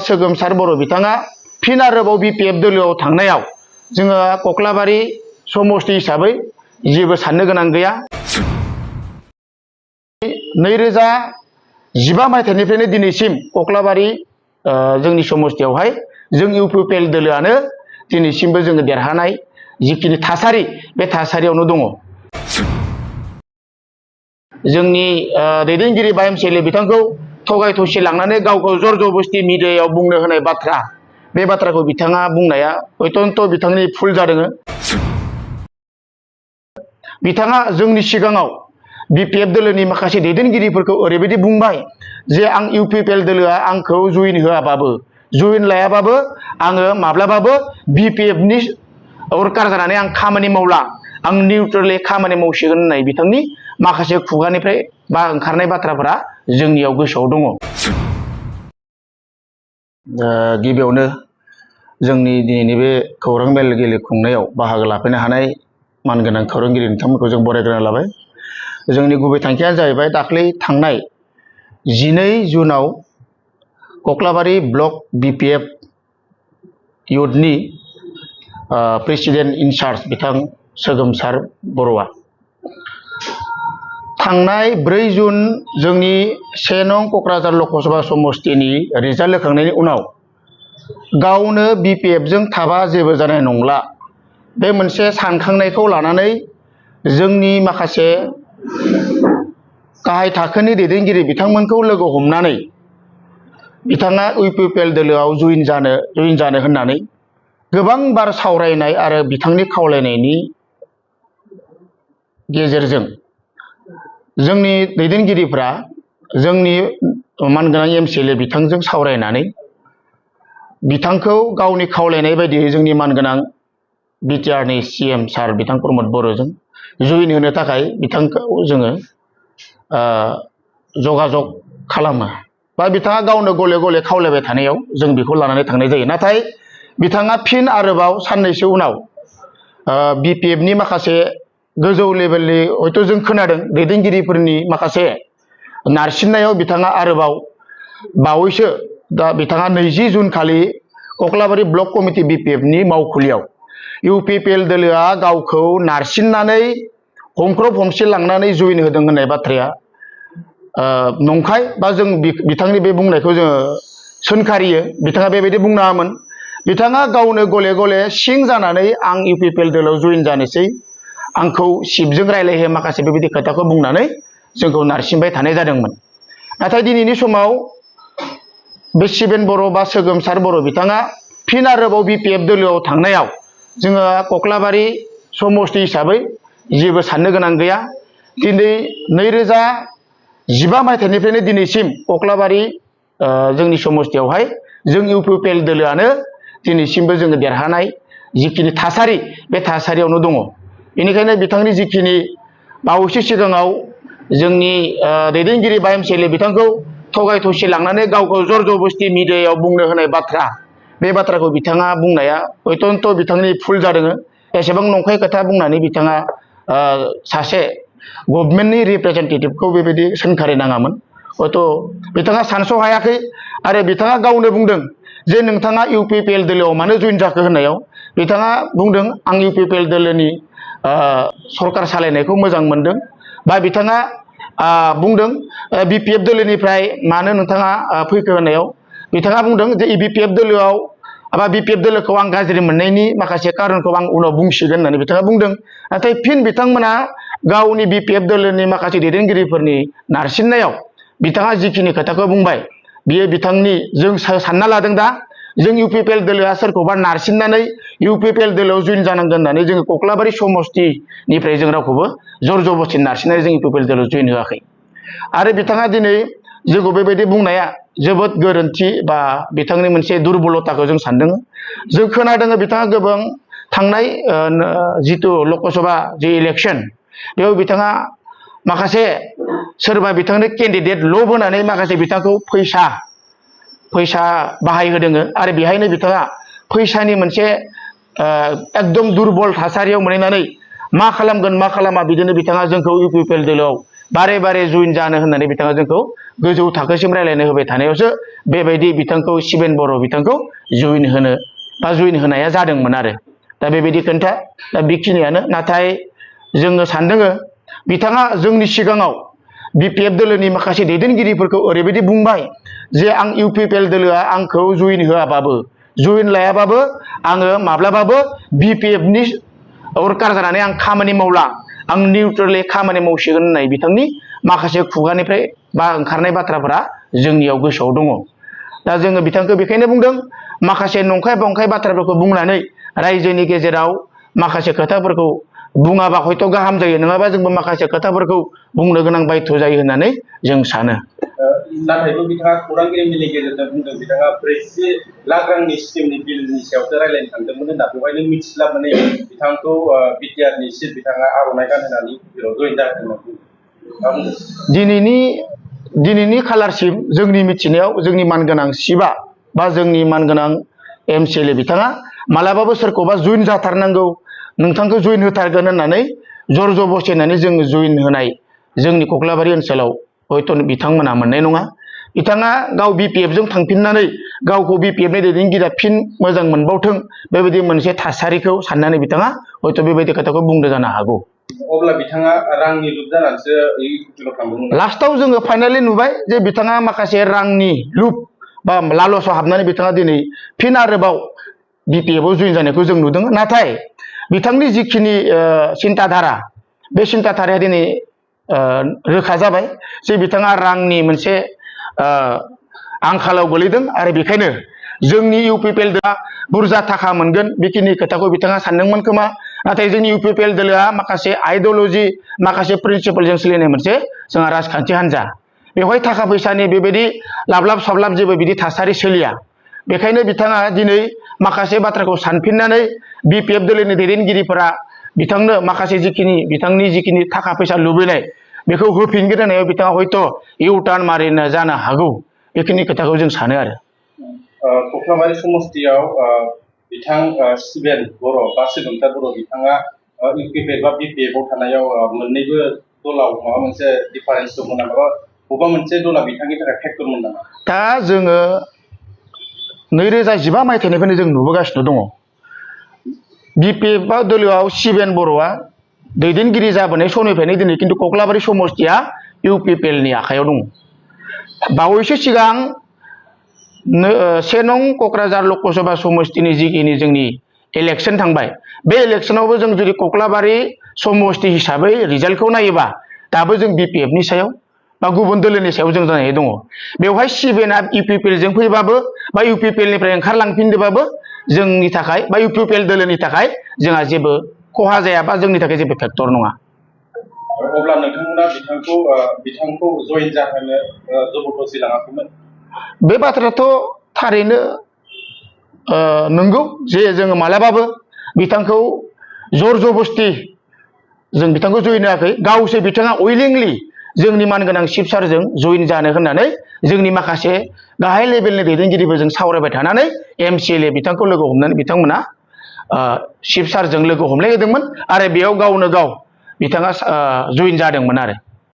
सोगोमसार बर' बिथाङा फिन आरोबाव BPF दोलोआव थांनायाव जोङो कक्लाबारि समस्ति हिसाबै जेबो साननो गोनां गैया। 2015 मायथाइनिफ्रायनो दिनैसिम कक्लाबारि जोंनि समस्तियावहाय जों UPPL दोलोआनो दिनैसिमबो जोङो देरहानाय जिखिनि थासारि बे थासारियावनो दङ। जोंनि दैदेनगिरि बा MCLA बिथांखौ थगाय थसि लांनानै गावखौ जर जबस्ति मिडियायाव बुंनो होनाय बाथ्रा, बे बाथ्राखौ बिथाङा बुंनाया अत्यन्त बिथांनि भुल जादों। बिथाङा जोंनि सिगाङाव BPF दोलोनि माखासे दैदेनगिरिफोरखौ ओरैबायदि बुंबाय जे आं UPPL दोलोआ आंखौ जइन होआबाबो, जइन लायाबाबो आङो माब्लाबाबो BPF नि वर्कार जानानै आं खामानि मावला, आं निउट्रेलै खामानि मावसिगोन होननाय बिथांनि माखासे खुगानिफ्राय बा ओंखारनाय बाथ्राफोरा जोंनियाव गोसोआव दङ। गिबियावनो जोंनि दिनैनि बे खौरां मेल गेले खुंनायाव बाहागो लाफैनो हानाय मानगोनां खौरांगिरि नोंथांमोनखौ जों बरायग्रोना लाबाय। जोंनि गुबै थांखियानो जाहैबाय दाख्लै थांनाय 12 जुनाव कक्लाबारि ब्लक BPF युथनि प्रेसिडेन्ट इनचार्ज बिथां सोगोमसार बर'आ थांनाय 4 जुन जोंनि 1 नं क'क्राझार लकसभा समस्तिनि रिजाल्ट होखांनायनि उनाव गावनो BPF जों थाबा जेबो जानाय नंला, बे मोनसे सानखांनायखौ लानानै जोंनि माखासे गाहाय थाखोनि दैदेनगिरि बिथांमोनखौ लोगो हमनानै बिथाङा UPPL दोलोआव जइन जानो होननानै गोबां बार सावरायनाय आरो बिथांनि खावलायनायनि गेजेरजों जोंनि दैदेनगिरिफ्रा जोंनि मानगोनां MCLA बिथांजों सावरायनानै बिथांखौ गावनि खावलायनाय बायदियै जोंनि मानगोनां BTRनि CM सार बिथां प्रमद बर'जों जइन होनो थाखाय बिथांखौ जोङो जगाजग खालामो बा बिथाङा गावनो गले गले खावलायबाय थानायाव जों बेखौ लानानै थांनाय जायो। नाथाय बिथाङा फिन आरोबाव साननैसो उनाव BPF नि माखासे गोजौ लेभेलनि हयथ' जों खोनादों दैदेनगिरिफोरनि माखासे नारसिननायाव बिथाङा आरोबाव बावैसो दा बिथाङा 20 जुन खालि कक्लाबारि ब्लक कमिटि BPF नि मावखुलियाव UPPL दोलोआ गावखौ नारसिननानै हमख्रब हमसि लांनानै जइन होदों होननाय बाथ्राया नंखाय बा जों बिथांनि बे बुंनायखौ जोङो सोंखारियो। बिथाङा बेबायदि बुंनाङामोन। बिथाङा गावनो गले गले सिं जानानै आं UPPL दोलोआव जइन जानोसै, आंखौ सिपजों रायलायहो माखासे बेबायदि खोथाखौ बुंनानै जोंखौ नारसिनबाय थानाय जादोंमोन। नाथाय दिनैनि समाव बे शिबेन बर' बा सोगोमसार बर' बिथाङा फिन आरोबाव BPF दोलोआव थांनायाव जोङो कक्लाबारि समस्ति हिसाबै जेबो साननो गोनां गैया। दिनै 2015 मायथाइनिफ्रायनो दिनैसिम कक्लाबारि जोंनि समस्तियावहाय जों UPPL दोलोआनो दिनैसिमबो जोङो देरहानाय जिखिनि थासारि बे थासारियावनो दङ। बेनिखायनो बिथांनि जिखिनि बावैसो सिगाङाव जोंनि दैदेनगिरि बा MCLA बिथांखौ थगाय थसि लांनानै गावखौ जर जबस्ति मिडियायाव बुंनो होनाय बाथ्रा, बे बाथ्राखौ बिथाङा बुंनाया अत्यन्त बिथांनि भुल जादों। एसेबां नंखाय खोथा बुंनानै बिथाङा सासे गभर्नमेन्टनि रिप्रेजेन्टेटिभखौ बेबायदि सोंखारिनाङामोन। हयथ' बिथाङा सानस' हायाखै आरो बिथाङा गावनो बुंदों जे नोंथाङा UPPL दोलोआव मानो जइन जाखो होननायाव बिथाङा बुंदों आं UPPL दोलोनि सरकार सालायनायखौ मोजां मोनदों, बा बिथाङा बुंदों BPF दोलोनिफ्राय मानो नोंथाङा फैखो होननायाव बिथाङा बुंदों जे BPF दोलोआव बा BPF दोलोखौ आं गाज्रि मोननायनि माखासे कारनखौ आं उनाव बुंसिगोन होननानै बिथाङा बुंदों। नाथाय फिन बिथांमोना गावनि BPF दोलोनि माखासे दैदेनगिरिफोरनि नारसिननायाव बिथाङा जिखिनि खोथाखौ बुंबाय बियो बिथांनि जों सानना लादों दा जों UPPL दोलोआ सोरखौबा नारसिननानै UPPL दोलोआव जइन जानांगोन होननानै जोङो कक्लाबारि समस्तिनिफ्राय जों रावखौबो जर जबस्ति नारसिननानै जों UPPL दोलोआव जइन होआखै। आरो बिथाङा दिनै जोंखौ बेबायदि बुंनाया जोबोद गोरोन्थि बा बिथांनि मोनसे दुरबलताखौ जों सानदों। जों खोनादों बिथाङा गोबां थांनाय जिथु लकसभा जि इलेक्सन बेयाव बिथाङा माखासे सोरबा बिथांनो केन्डिडेट लब होनानै माखासे बिथांखौ फैसा बाहायहोदों आरो बेहायनो बिथाङा फैसानि मोनसे एकदम दुरबल थासारियाव मोनहैनानै मा खालामगोन मा खालामा बिदिनो बिथाङा जोंखौ UPPL दोलोआव बारे बारे जइन जानो होननानै बिथाङा जोंखौ गोजौ थाखोसिम रायलायनो होबाय थानायावसो बेबायदि बिथांखौ शिबेन बर' बिथांखौ जइन होनाया जादोंमोन आरो दा बेबायदि खोथा दा बेखिनियानो नाथाय जोङो सानदों बिथाङा जोंनि सिगाङाव बिपिएफ दोलोनि माखासे दैदेनगिरिफोरखौ ओरैबायदि बुंबाय जे आं इउपिपिएल दोलोआ आंखौ जइन होआबाबो जइन लायाबाबो आङो माब्लाबाबो बिपिएफनि वर्कार जानानै आं खामानि मावला आं निउट्रेलि खामानि मावसिगोन होननाय बिथांनि माखासे खुगानिफ्राय बा ओंखारनाय बाथ्राफोरा जोंनियाव गोसोआव दङ दा जोङो बिथांखौ बेखायनो बुंदों माखासे नंखाय बंखाय बाथ्राफोरखौ बुंनानै रायजोनि गेजेराव माखासे खोथाफोरखौ बुङाबा हयथ' गाहाम जायो नङाबा जोंबो माखासे खोथाफोरखौ बुंनो गोनां बायध' जायो होननानै जों सानो नाथायबो बिथाङा खौरांगिरि मेलनि गेजेरजों बुंदों बिथाङा 40 लाख रांनि स्किमनि बिलनि सायावसो रायलायनो थांदोंमोन होनना बेवहायनो मिथिस्लाबनानै बिथांखौ बिटिआरनि सिट बिथाङा आर'नाइ गानहोनानै जइन जाहोदोंमोन दिनैनि खालारसिम जोंनि मिथिनायाव जोंनि मानगोनां सिबा बा जोंनि मानगोनां एमसिएलए बिथाङा मालाबाबो सोरखौबा जइन जाथारनांगौ नोंथांखौ जइन होथारगोन होननानै जर जबस्ति होननानै जों जइन होनाय जोंनि कक्लाबारि ओनसोलाव हयथ' बिथांमोना मोननाय नङा बिथाङा गाव बिपिएफजों थांफिननानै गावखौ बिपिएफनि दैदेनगिरिया फिन मोजां मोनबावथों बेबायदि मोनसे थासारिखौ साननानै बिथाङा हयथ' बेबायदि खोथाखौ बुंदो जानो हागौ अब्ला बिथाङा रांनि लुप जानानैसो इउपिपिएलआव थांदोंमोन लास्टआव जोङो फाइनालि नुबाय जे बिथाङा माखासे रांनि लुप बा लालसाव हाबनानै बिथाङा दिनै फिन आरोबाव बिपिएफआव जइन जानायखौ जों नुदों नाथाय बिथांनि जिखिनि सिन्ताधारा बे सिन्ताधाराया दिनै रोखा जाबाय जे बिथाङा रांनि मोनसे आंखालाव गोलैदों आरो बेखायनो जोंनि इउपिपिएलआ बुरजा थाखा मोनगोन बेखिनि खोथाखौ बिथाङा सानदोंमोन खोमा नाथाय जोंनि इउपिपिएल दोलोआ माखासे आइडियोल'जि माखासे प्रिन्सिपलजों सोलिनाय मोनसे जोंहा राजखान्थि हान्जा बेवहाय थाखा फैसानि बेबायदि लाबलाब साब्लाब जेबो बिदि थासारि सोलिया बेखायनो बिथाङा दिनै माखासे बाथ्राखौ सानफिननानै बिपिएफ दोलोनि दैदेनगिरिफोरा बिथांनो माखासे बिथांनि जिखिनि थाखा फैसा लुबैनाय बेखौ होफिनगोन होननायाव बिथाङा हयथ' इउ टार्न मारिनो जानो हागौ बेखिनि खोथाखौ जों सानो आरो कक्लाबारि समस्तियाव बिथां शिबेन बर' बा सिदुमसार बर' बिथाङा इउपिपिएल बा बिपिएफआव थानायाव मोननैबो दलाव माबा मोनसे डिफारेन्स दंमोन नामा बबेबा मोनसे दला बिथांनि थाखाय फेक्टरमोन नामा दा जोङो 2015 मायथाइनिफ्रायनो जों नुबोगासिनो दङ बिपिएफ दोलोआव शिबेन बर'आ दैदेनगिरि जाबोनाय समनिफ्रायनो दिनै खिन्थु कक्लाबारि समस्तिया इउपिपिएलनि आखायाव दङ बावैसो सिगां 1 नं क'क्राझार लकसभा समस्तिनि जिखिनि जोंनि इलेक्सन थांबाय बे इलेक्सनावबो जों जुदि कक्लाबारि समस्ति हिसाबै रिजाल्टखौ नायोबा दाबो जों बिपिएफनि सायाव बा गुबुन दोलोनि सायाव जों जानानै दङ बेवहाय शिबेना इउपिपिएलजों फैबाबो बा इउपिपिएलनिफ्राय ओंखारलांफिनदोंबाबो जोंनि थाखाय बा इउपिपिएल दोलोनि थाखाय जोंहा जेबो खहा जाया बा जोंनि थाखाय जेबो फेक्टर नङा अब्ला नोंथांमोना बिथांखौ जइन जाहोनो जबरदस्ति लाङाखैमोन बे बाथ्रायाथ' थारैनो नंगौ जे जोङो मालाबाबो बिथांखौ जर जबस्ति जों बिथांखौ जइन होआखै गावसो बिथाङा उइलिंलि जोंनि मानगोनां चिफ सारजों जइन जानो होननानै जोंनि माखासे गाहाय लेभेलनि दैदेनगिरिफोरजों सावरायबाय थानानै एमसिएलए बिथांखौ लोगो हमनानै बिथांमोना चिफ सारजों लोगो हमलायहोदोंमोन आरो बेयाव गावनो गाव बिथाङा जइन जादोंमोन आरो